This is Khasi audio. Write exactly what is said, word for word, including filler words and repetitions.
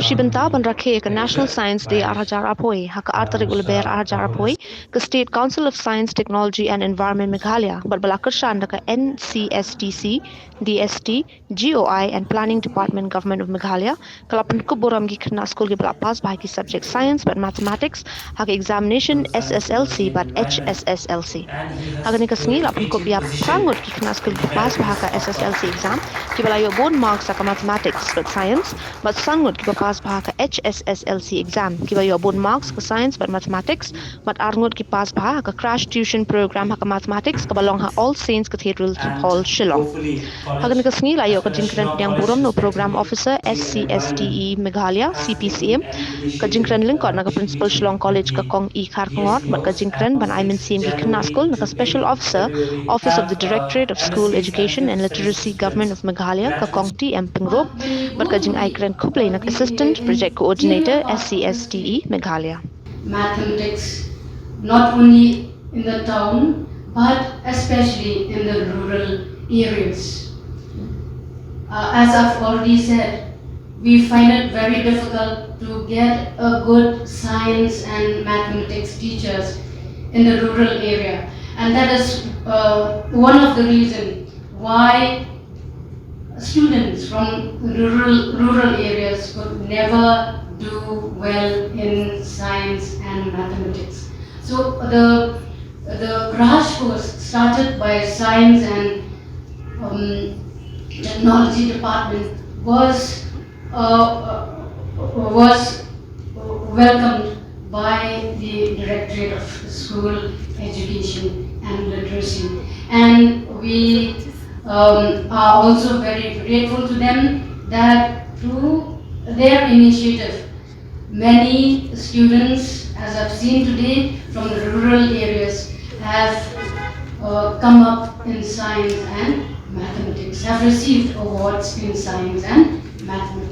Shi bynta ban rakhe ïa ka National Science Day ar hajar arphew, ha ka ar tarik u Lber ar hajar arphew, ka State Council of Science, Technology and Environment Meghalaya, bad ba la kyrshan da ka N C S T C, D S T, G O I and Planning Department, Government of Meghalaya, ka la pynkup burom ïa ki khynnah skul kiba la pass bha ha ki subject Science bad Mathematics ha ka examination S S L C bad H S S L C. Ha kane ka sngi la pynkup ïa phra ngut ki khynnah skul kiba pass bha ha ka S S L C exam, kiba la ïoh bun marks ha ka Mathematics bad Science, bad san ngut kiba pass bha ha ka H S S L C exam, kiba ïoh bun marks ha ka Science bad Mathematics, bad ar ngut ki pass bha ha ka Crash Tuition Program ha ka Mathematics, kaba long ha All Saints Cathedral Hall, Shillong. Ha kane ka sngi la ïoh ka jingkren pdiang burom na u Program Officer, S C S D E Meghalaya, C P C M, ka jingkren lyngkot na ka Principal Shillong College, ka Kong E Kharkongor, bad ka jingkren ban ai mynsiem ki khynnah skul na ka Special Officer, Office of the Directorate of School Education and Literacy, Government of Meghalaya, ka Kong T M Pyngrope, bad ka jingai kren khublei na ka Assistant Project Coordinator, S C S D E Meghalaya. Mathematics, not only in the town, but especially in the rural areas. Uh, as I've already said, we find it very difficult to get a good science and mathematics teachers in the rural area. And that is uh, one of the reasons why students from rural, rural areas could never do well in science and mathematics. So the, the crash course started by science and um, technology department was uh, was welcomed by the Directorate of School Education and Literacy. And we um, are also very grateful to them that through their initiative, many students, as I've seen today, from the rural areas have uh, come up in science and mathematics, have received awards in science and mathematics.